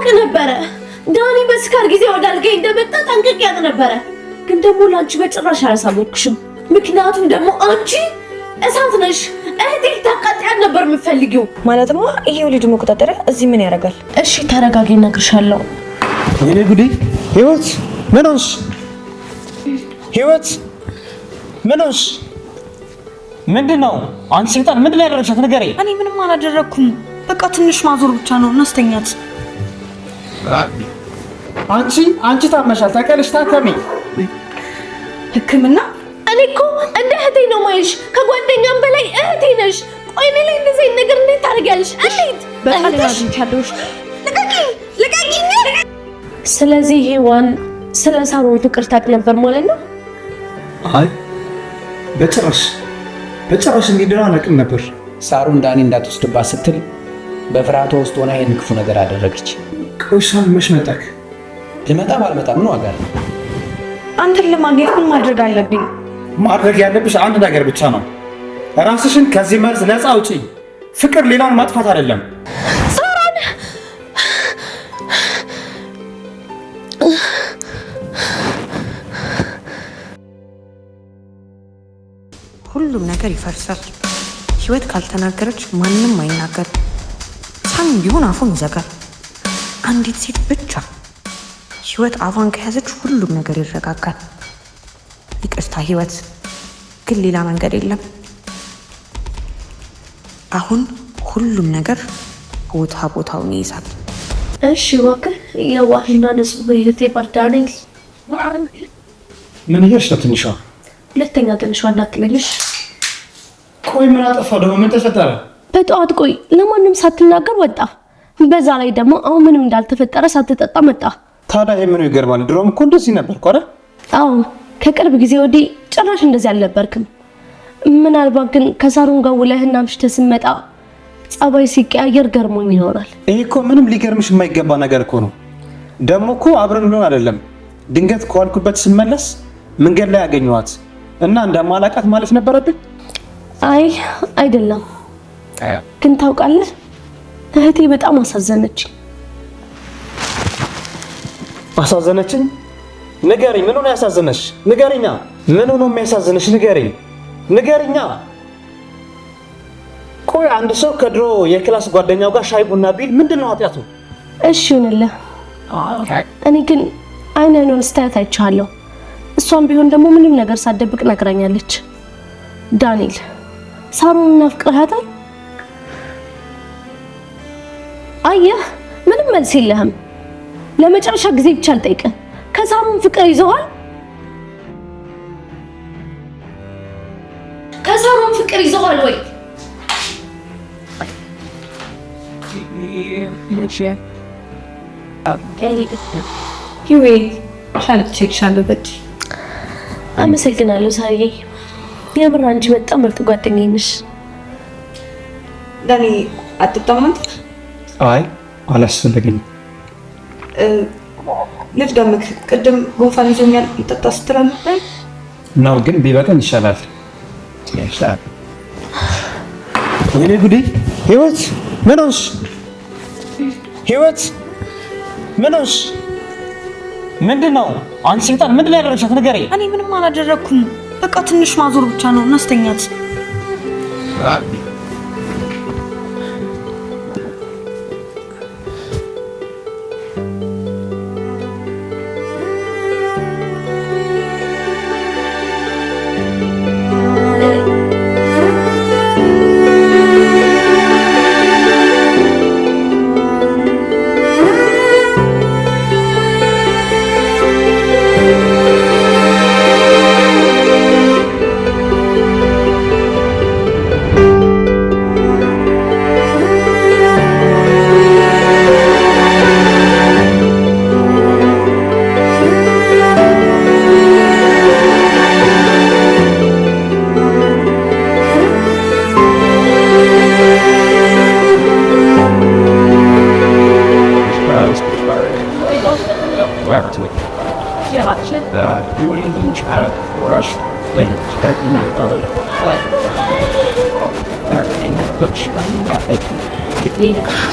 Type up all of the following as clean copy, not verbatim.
አውቅ ነበረ። ዳኒ በስካር ጊዜ ወደ አልጋዬ እንደመጣ ጠንቅቄ አውቅ ነበረ። ግን ደግሞ ለአንቺ በጭራሽ አላሳወቅሽም። ምክንያቱም ደግሞ አንቺ እሳት ነሽ። እህቴ ልታቃጥያት ነበር የምትፈልጊው። ማለትማ ይሄ ልጅ መቆጣጠሪያ እዚህ ምን ያደርጋል? እሺ ተረጋጊ፣ እነግርሻለሁ። የኔ ጉዴ! ህይወት ምን ሆንሽ? ህይወት ምን ሆንሽ? ምንድን ነው አንቺ ሰይጣን፣ ምንድን ነው ያደረግሻት? ንገሪኝ። እኔ ምንም አላደረግኩም። በቃ ትንሽ ማዞር ብቻ ነው። እናስተኛት። አንቺ ታመሻል፣ ታውቂያለሽ። ታከሚ። ሕክምና እኔ እኮ እንደ እህቴ ነው ማይሽ፣ ከጓደኛም በላይ እህቴ ነሽ። ቆይ እኔ ላይ እንደዚህ አይነት ነገር እንዴት ታደርጊያለሽ? እንዴት? ልቀቂኝ! ልቀቂኝ! ስለዚህ ሔዋን ስለ ሳሮን ፍቅር ታውቅ ነበር ማለት ነው? አይ በጭራሽ በጭራሽ እንዲህ አላውቅም ነበር። ሳሩን ዳኒ እንዳትወስድባት ስትል በፍርሃቷ ውስጥ ሆና ይህን ክፉ ነገር አደረገች። ቆይ ሳሚ መች መጣክ? ብመጣም አልመጣም ምን ዋጋ አለው? አንተን ለማግኘት ምን ማድረግ አለብኝ? ማድረግ ያለብሽ አንድ ነገር ብቻ ነው። ራስሽን ከዚህ መርዝ ነፃ አውጪ። ፍቅር ሌላውን ማጥፋት አይደለም። ሳሮን ሁሉም ነገር ይፈርሳል። ህይወት ካልተናገረች ማንም አይናገርም። ሳሚ ቢሆን አፉን ይዘጋል። አንዲት ሴት ብቻ ህይወት አፏን ከያዘች ሁሉም ነገር ይረጋጋል። ይቅርታ ህይወት፣ ግን ሌላ መንገድ የለም። አሁን ሁሉም ነገር ቦታ ቦታውን ይይዛል። እሺ እባክህ የዋህና ንጹህ እህቴ ባዳኔል። ምን እያልሽ ነው ትንሿ? ሁለተኛ ትንሿ እንዳትለኝሽ። ቆይ ምን አጠፋው ደግሞ? ምን ተፈጠረ? በጠዋት ቆይ ለማንም ሳትናገር ወጣ። በዛ ላይ ደግሞ አሁን ምንም እንዳልተፈጠረ ሳትጠጣ መጣ። ታዲያ ይሄ ምኑ ይገርማል? ድሮም እኮ እንደዚህ ነበርኩ አይደል? አዎ ከቅርብ ጊዜ ወዲህ ጭራሽ እንደዚህ አልነበርክም። ምናልባት ግን ከሳሮን ጋር ውለህና አምሽተህ ስትመጣ ጸባይ ሲቀያየር ገርሞኝ ይሆናል። ይሄ እኮ ምንም ሊገርምሽ የማይገባ ነገር እኮ ነው። ደግሞ እኮ አብረን ውለን አይደለም። ድንገት ከዋልኩበት ስመለስ መንገድ ላይ ያገኘኋት እና እንደማላውቃት ማለት ነበረብኝ። አይ አይደለም፣ ግን ታውቃለህ እህቴ በጣም አሳዘነችኝ። አሳዘነችኝ? ንገሪኝ፣ ምን ሆኖ ያሳዘነሽ? ንገሪኛ። ምን ሆኖ የሚያሳዝንሽ? ንገሪኝ፣ ንገሪኛ። ቆይ አንድ ሰው ከድሮ የ class ጓደኛው ጋር ሻይ ቡና ቢል ምንድን ነው ኃጢአቱ? እሺ ይሁንልህ። እኔ ግን አይን አይኗን ስታያት አይቻለሁ። እሷም ቢሆን ደግሞ ምንም ነገር ሳትደብቅ ነግራኛለች። ዳንኤል ሳሮንን አፍቅረሃታል? አየህ፣ ምንም መልስ የለህም። ለመጨረሻ ጊዜ ብቻ አልጠይቅህ፣ ከሳሮን ፍቅር ይዘዋል? ከሳሮን ፍቅር ይዘዋል ወይ? አመሰግናለሁ ሳርዬ። የምር አንቺ በጣም ምርጥ ጓደኛዬ ነሽ። ዳኒ አትጠጣም አንተ? አይ አላስፈለገኝም። ልድገምክ፣ ቅድም ጉንፋን ይዞኛል ጠጣ ስትል አልነበር? ነው ግን ቢበቃኝ ይሻላል። ወይኔ ጉዴ! ህይወት ምን ሆንሽ? ህይወት ምን ሆንሽ? ምንድን ነው አንቺ ሰይጣን፣ ምንድን ነው ያደረግሻት? ንገሪኝ። እኔ ምንም አላደረግኩም። በቃ ትንሽ ማዞር ብቻ ነው። እናስተኛት።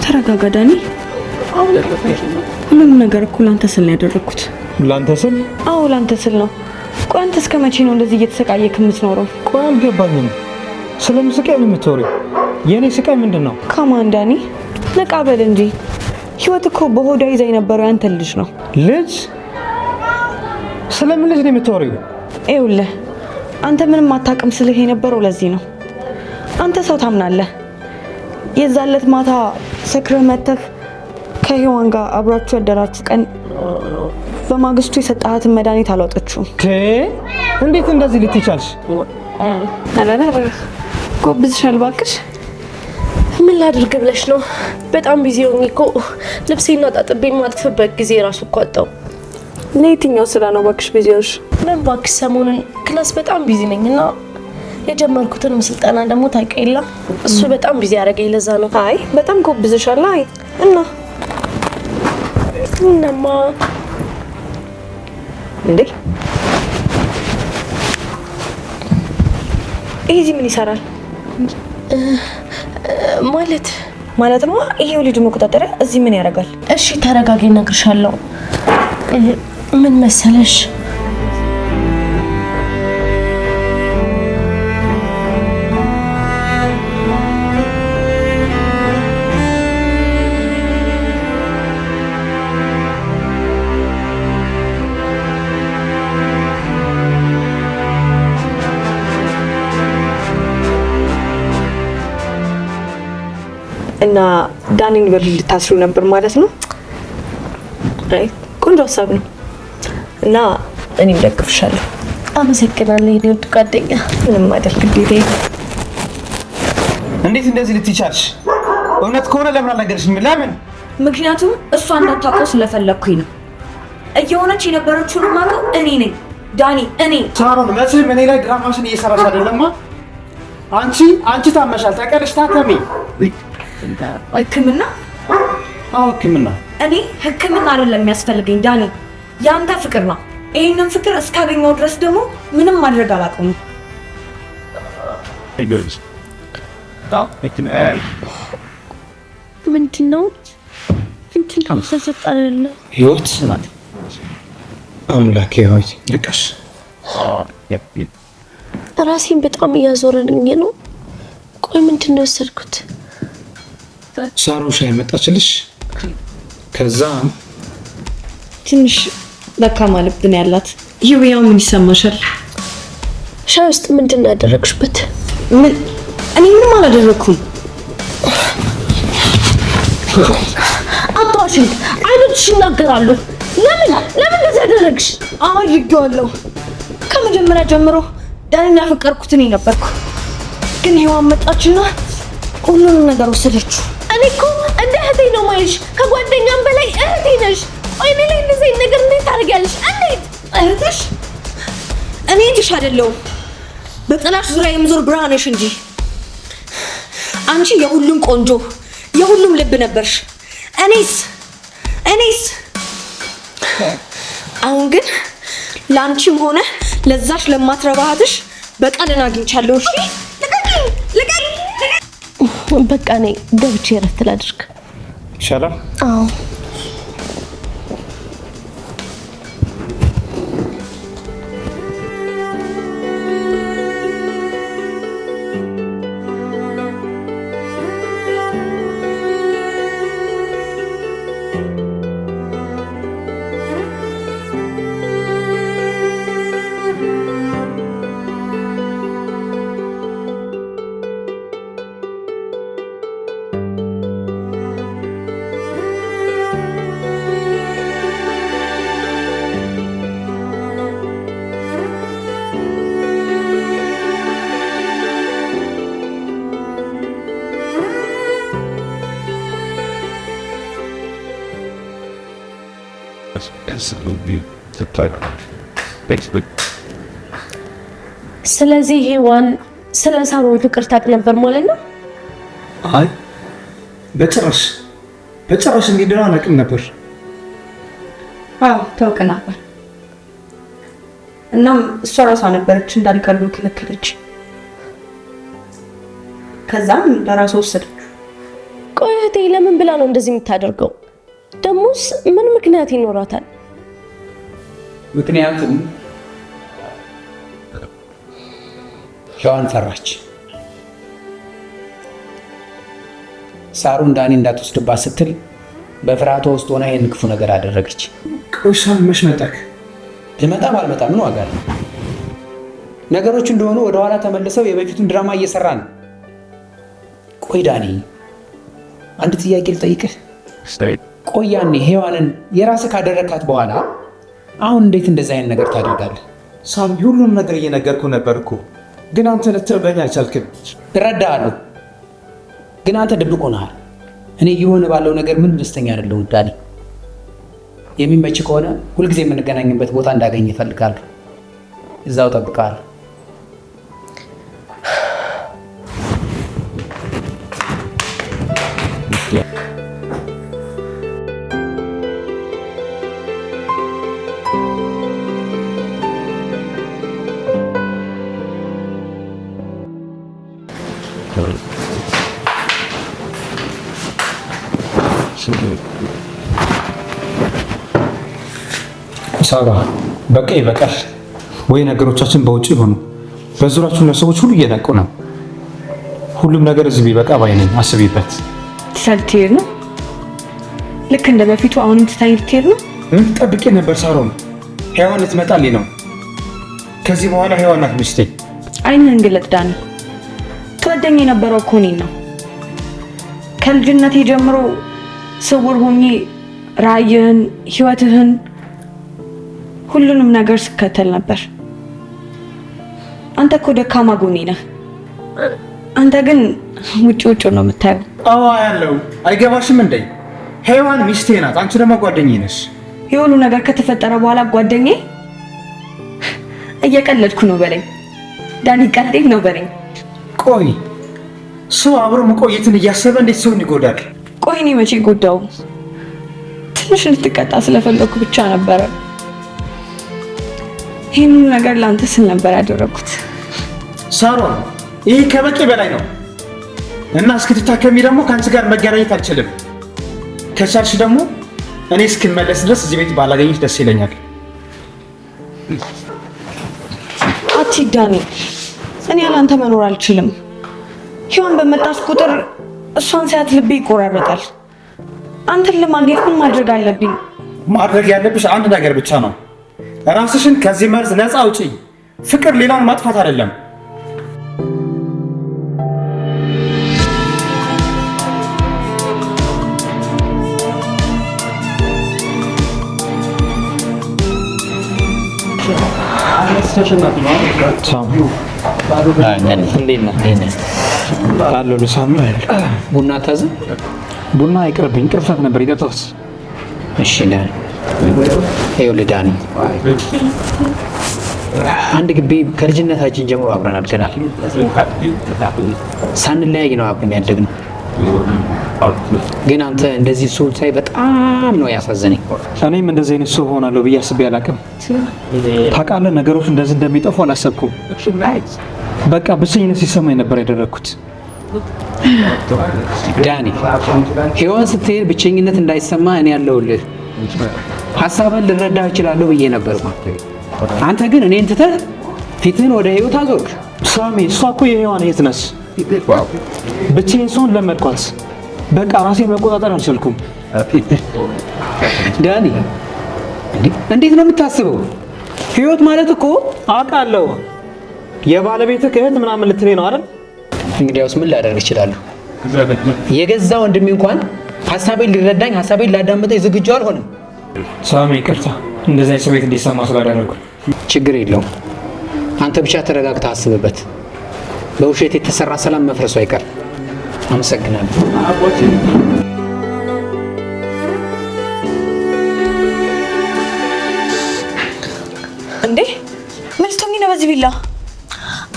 ተረጋጋ ዳኒ። ሁሉንም ነገር እኮ ላንተ ስል ነው ያደረግኩት። ላንተ ስል? አዎ ላንተ ስል ነው። ቆይ አንተ እስከ መቼ ነው እንደዚህ እየተሰቃየክ የምትኖረው? ቆይ አልገባኝም። ስለምን ስቃይ ነው የምትወሪው? የእኔ ስቃይ ምንድን ነው? Come on ዳኒ፣ ነቃ በል እንጂ። ህይወት እኮ በሆዷ ይዛ የነበረው ያንተ ልጅ ነው። ልጅ? ስለምን ልጅ ነው የምትወሪው? ይኸውልህ አንተ ምንም አታውቅም ስልህ የነበረው ለዚህ ነው። አንተ ሰው ታምናለህ። የዛለት ማታ ሰክረህ መተህ ከሔዋን ጋር አብራችሁ ያደራችሁ ቀን በማግስቱ የሰጣሃትን መድኃኒት አልዋጠችውም። እንዴት እንደዚህ ልትቻልሽ? ኧረ ጎብዝሻል እባክሽ። ምን ላድርግ ብለሽ ነው? በጣም busy ሆኜ እኮ ልብሴን አጣጥቤ የማጥፍበት ጊዜ ራሱ እኮ አጣሁ። ለየትኛው ስራ ነው እባክሽ busy ሆንሽ? ምን እባክሽ ሰሞኑን class በጣም busy ነኝ እና የጀመርኩትንም ስልጠና ደግሞ ታውቂ የለ እሱ በጣም busy ያደረገኝ ለዛ ነው። አይ በጣም ጎብዝሻል። አይ እና እናማ እንዴ ይሄ እዚህ ምን ይሰራል? ማለት ማለትማ ይሄው ልጅ መቆጣጠሪያ እዚህ ምን ያደርጋል? እሺ ተረጋጊ፣ እነግርሻለሁ። ምን መሰለሽ እና ዳኒን በር ልታስሩ ነበር ማለት ነው? አይ ቆንጆ ሀሳብ ነው እና እኔም ደግፍሻለሁ። አመሰግናለሁ የኔ ውድ ጓደኛ። ምንም አይደል ግዴታዬ። እንዴት እንደዚህ ልትቻልሽ? እውነት ከሆነ ለምን አልነገርሽኝም? ለምን? ምክንያቱም እሷ እንዳታውቀው ስለፈለግኩኝ ነው። እየሆነች የነበረችውን የማውቀው እኔ ነኝ ዳኒ፣ እኔ። ሳሮን መቼም እኔ ላይ ድራማሽን እየሰራሽ አይደለማ። አንቺ ታመሻል፣ ታውቂያለሽ። ታከሚ። ሕክምና? አዎ ሕክምና። እኔ ሕክምና አይደለም የሚያስፈልገኝ ዳኒ፣ የአንተ ፍቅር ነው። ይህንን ፍቅር እስካገኘው ድረስ ደግሞ ምንም ማድረግ አላቆምም። ምንድን ነው ህይወት? አምላኬ ሆይ ልቀሽ። ራሴን በጣም እያዞረልኝ ነው። ቆይ ምንድን ነው የወሰድኩት? ሳሮን ሻይ መጣችልሽ? ከዛ ትንሽ ደካማ ልብ ነው ያላት። ይኸው ምን ይሰማሻል? ሻይ ውስጥ ምንድን ነው ያደረግሽበት? ምን? እኔ ምንም አላደረግኩም። አባሽን አይኖችሽ ይናገራሉ። ለምን ለምን እንደዚህ ያደረግሽ? አድርጌዋለሁ። ከመጀመሪያ ጀምሮ ዳኒን ያፈቀርኩት እኔ ነበርኩ። ግን ሔዋን መጣችና ሁሉንም ነገር ወሰደችው። እኔ እኮ እንደ እህቴ ነው የማይሽ፣ ከጓደኛም በላይ እህቴ ነሽ። ቆይ እኔ ላይ እንደዚህ አይነት ነገር እንዴት ታደርጊያለሽ? እንዴት? እህትሽ? እኔ እህትሽ አይደለሁም። በጥላሽ ዙሪያ የምዞር ብርሃንሽ እንጂ። አንቺ የሁሉም ቆንጆ፣ የሁሉም ልብ ነበርሽ። እኔስ እኔስ አሁን ግን ለአንቺም ሆነ ለዛሽ ለማትረባ እህትሽ በቀልን አግኝቻለሁ። እሺ ልቀቂኝ፣ ልቀቂኝ። በቃ እኔ ገብቼ እረፍት ላድርግ ይሻላል። አዎ ስለዚህ ሔዋን ስለ ሳሮን ፍቅር ታውቅ ነበር ማለት ነው? አይ በጭራሽ በጭራሽ እንዲደራ አላውቅም ነበር። አዎ ታውቅ ነበር። እናም እሷ ራሷ ነበረች እንዳልቀሉ ከለከለች። ከዛም ለራሷ ወሰደች። ቆይ እህቴ ለምን ብላ ነው እንደዚህ የምታደርገው? ደሞስ ምን ምክንያት ይኖራታል? ምክንያቱም ሔዋን ፈራች። ሳሩን ዳኒ እንዳትወስድባት ስትል በፍርሃቷ ውስጥ ሆና ይህን ክፉ ነገር አደረገች። ቆይ ሳሚ መች መጣክ? ልመጣም አልመጣም ምን ዋጋ አለው? ነገሮች እንደሆኑ ወደኋላ ተመልሰው የበፊቱን ድራማ እየሰራ ነው። ቆይ ዳኒ፣ አንድ ጥያቄ ልጠይቅህ። ቆይ ያኔ ሔዋንን የራስህ ካደረካት በኋላ አሁን እንዴት እንደዚህ አይነት ነገር ታደርጋለህ? ሳሚ ሁሉንም ነገር እየነገርኩህ ነበር እኮ፣ ግን አንተ ልትረዳኝ አልቻልክም። እረዳሃለሁ፣ ግን አንተ ድብቅ ሆነሃል። እኔ እየሆነ ባለው ነገር ምን ደስተኛ አይደለሁም ዳኒ። የሚመች ከሆነ ሁልጊዜ የምንገናኝበት ቦታ እንዳገኝ እፈልጋለሁ። እዛው እጠብቅሃለሁ። ሳራ በቃ ይበቃል። ወይ ነገሮቻችን በውጭ ይሆኑ። በዙሪያችን ለሰዎች ሁሉ እየነቁ ነው። ሁሉም ነገር እዚህ ቢበቃ ባይ ነኝ። አስቢበት። ትታ ልትሄድ ነው? ልክ እንደ በፊቱ አሁንም ትታኝ ልትሄድ ነው? ምን ጠብቄ ነበር ሳሮን? ሔዋን ልትመጣልኝ ነው። ከዚህ በኋላ ሔዋን ናት ሚስቴ። ዓይንህን ግለጥ ዳኒ። ትወደኝ የነበረው እኮ እኔን ነው። ከልጅነቴ ጀምሮ ስውር ሆኜ ራእይህን፣ ህይወትህን፣ ሁሉንም ነገር ስከተል ነበር። አንተ እኮ ደካማ ጎኔ ነህ። አንተ ግን ውጭ ውጭ ነው የምታየው። አዎ ያለው አይገባሽም እንዴ? ሔዋን ሚስቴ ናት፣ አንቺ ደግሞ ጓደኛዬ ነሽ። የሁሉ ነገር ከተፈጠረ በኋላ ጓደኛዬ? እየቀለድኩ ነው በለኝ ዳኒ፣ ቀልዴን ነው በለኝ። ቆይ ሰው አብሮ መቆየትን እያሰበ እንዴት ሰውን ይጎዳል? ቆይ እኔ መቼ ጎዳው? ትንሽ እንድትቀጣ ስለፈለኩ ብቻ ነበረ። ይህን ሁሉ ነገር ለአንተ ስል ነበር ያደረኩት። ሳሮን፣ ይህ ከበቂ በላይ ነው እና እስክትታከሚ ደግሞ ከአንቺ ጋር መገናኘት አልችልም። ከቻልሽ ደግሞ እኔ እስክመለስ ድረስ እዚህ ቤት ባላገኘሽ ደስ ይለኛል። አትሂድ ዳኒ፣ እኔ ያላንተ መኖር አልችልም። ሔዋን በመጣች ቁጥር እሷን ሳያት ልቤ ይቆራረጣል። አንተን ለማግኘት ምን ማድረግ አለብኝ? ማድረግ ያለብሽ አንድ ነገር ብቻ ነው። ራስሽን ከዚህ መርዝ ነፃ አውጪ። ፍቅር ሌላውን ማጥፋት አይደለም። ቡና ታዘ? ቡና አይቅርብኝ፣ ቅርፈት ነበር የጠጣሁት። እሺ ዳኒ፣ ይኸውልህ ዳኒ፣ አንድ ግቢ ከልጅነታችን ጀምሮ አብረን አድገናል። ሳንለያይ ነው አብረን ያደግነው። ግን አንተ እንደዚህ ሰው ሳይ በጣም ነው ያሳዘነኝ። እኔም እንደዚህ አይነት ሰው ሆናለሁ ብዬ አስቤ አላውቅም። ታውቃለህ፣ ነገሮች እንደዚህ እንደሚጠፉ አላሰብኩም። በቃ ብቸኝነት ሲሰማኝ ነበር ያደረግኩት። ዳኒ፣ ሔዋን ስትሄድ ብቸኝነት እንዳይሰማ እኔ ያለሁልህ፣ ሀሳብን ልረዳህ እችላለሁ ብዬ ነበር። አንተ ግን እኔን ትተህ ፊትህን ወደ ህይወት አዞርክ። ሳሚ፣ እሷ እኮ የሔዋን እህት ነች። ብቻዬን ስሆን ለመድኳት። በቃ ራሴን መቆጣጠር አልቻልኩም። ዳኒ፣ እንዴት ነው የምታስበው? ህይወት ማለት እኮ አውቃለሁ፣ የባለቤትህ እህት ምናምን ልትለኝ ነው አይደል? እንግዲያውስ ምን ላደርግ እችላለሁ? የገዛ ወንድሜ እንኳን ሀሳቤን ሊረዳኝ ሀሳቤን ላዳምጠኝ ዝግጁ አልሆንም። ሳሚ፣ ይቅርታ እንደዚህ አይነት ስሜት እንዲሰማ ስላደረኩ። ችግር የለውም። አንተ ብቻ ተረጋግተህ አስብበት። በውሸት የተሰራ ሰላም መፍረሱ አይቀርም። አመሰግናለሁ። እንዴ ምን ልትሆኚ ነው በዚህ ቢላ?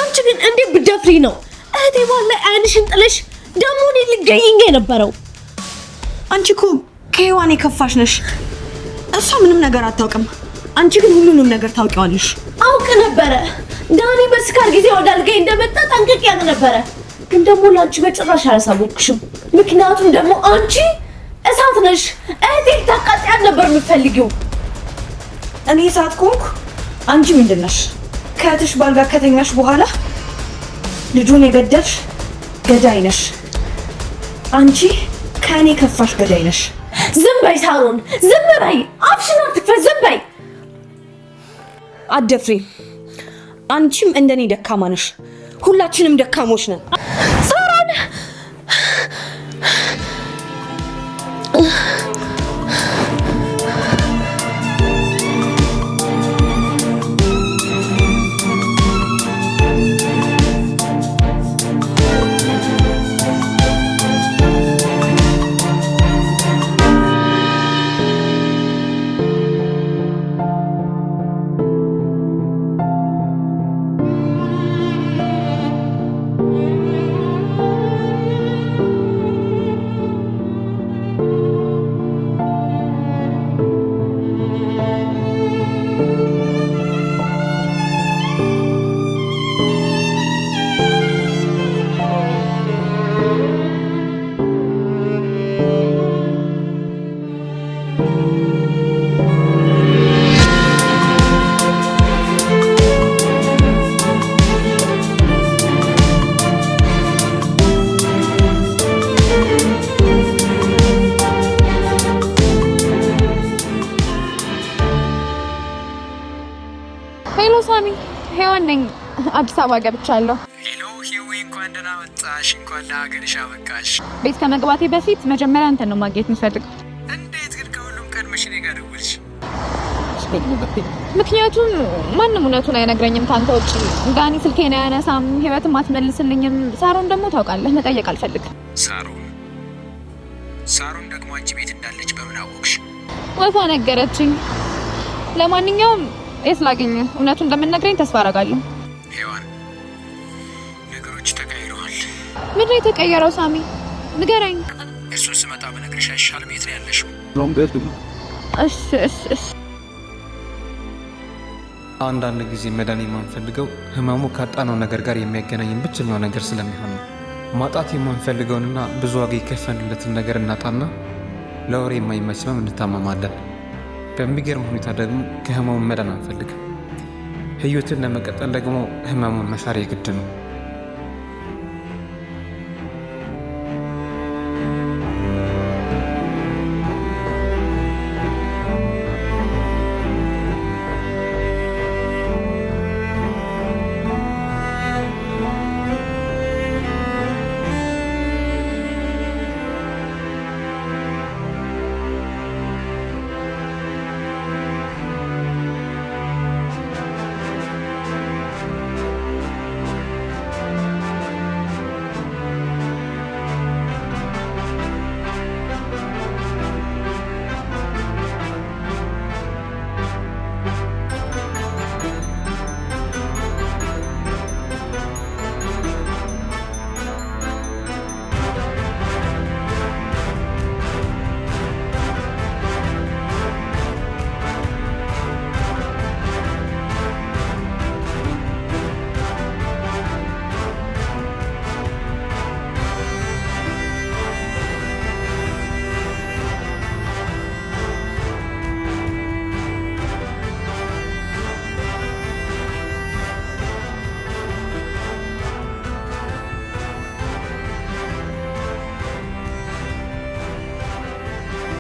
አንቺ ግን እንዴት ብትደፍሪ ነው እህቴ ባል ላይ ዓይንሽን ጥለሽ ደግሞ እኔን ልትገይኝ የነበረው? አንቺ እኮ ከሔዋን የከፋሽ ነሽ። እሷ ምንም ነገር አታውቅም። አንቺ ግን ሁሉንም ነገር ታውቂዋለሽ። አውቅ ነበረ ዳኒ በስካር ጊዜ ወደ አልጋዬ እንደመጣ ጠንቅቄ ያውቅ ነበረ። ግን ደግሞ ለአንቺ በጭራሽ አላሳወቅሽም። ምክንያቱም ደግሞ አንቺ እሳት እሳት ነሽ። እህቴ ልታቃጥያት ነበር የምትፈልጊው። እኔ እሳት ከሆንኩ አንቺ ምንድን ነሽ? ከእህትሽ ባል ጋር ከተኛሽ በኋላ ልጁን የገደልሽ ገዳይ ነሽ። አንቺ ከእኔ ከፋሽ ገዳይ ነሽ። ዝም በይ ሳሮን፣ ዝም በይ። አፍሽን አትክፈት፣ ዝም በይ። አትደፍሪ። አንቺም እንደኔ ደካማ ነሽ። ሁላችንም ደካሞች ነን። ሳሮን Hello ሳሚ፣ ሄዋን ነኝ። አዲስ አበባ ገብቻለሁ። Hello ሂዊ፣ እንኳን ደህና መጣሽ። እንኳን ለሀገርሽ አበቃሽ። ቤት ከመግባቴ በፊት መጀመሪያ አንተን ነው ማግኘት የምፈልገው። እንዴት ግን ከሁሉም ቀድመሽ እኔ ጋር ደወልሽ? ምክንያቱም ማንም እውነቱን አይነግረኝም ከአንተ ውጭ። ዳኒ ስልኬን አያነሳም፣ ህይወትም አትመልስልኝም። ሳሮን ደግሞ ታውቃለህ፣ መጠየቅ አልፈልግም። ሳሮን ሳሮን ደግሞ አንቺ ቤት እንዳለች በምን አወቅሽ? ወፏ ነገረችኝ። ለማንኛውም የት ላግኝህ? እውነቱን እንደምትነግረኝ ተስፋ አደርጋለሁ። ሔዋን፣ ነገሮች ተቀይረዋል። ምንድን ነው የተቀየረው ሳሚ? ንገረኝ። እሱን ስመጣ ብነግርሽ አይሻልም? የት ነው ያለሽው? እሺ እሺ እሺ። አንዳንድ ጊዜ መዳን የማንፈልገው ህመሙ ካጣነው ነገር ጋር የሚያገናኝን ብቸኛው ነገር ስለሚሆን ነው። ማጣት የማንፈልገውንና ብዙ ዋጋ የከፈልንለትን ነገር እናጣና ለወሬ የማይመች ህመም እንታመማለን። በሚገርም ሁኔታ ደግሞ ከህመሙ መዳን አንፈልግም። ህይወትን ለመቀጠል ደግሞ ህመሙን መሻር የግድ ነው።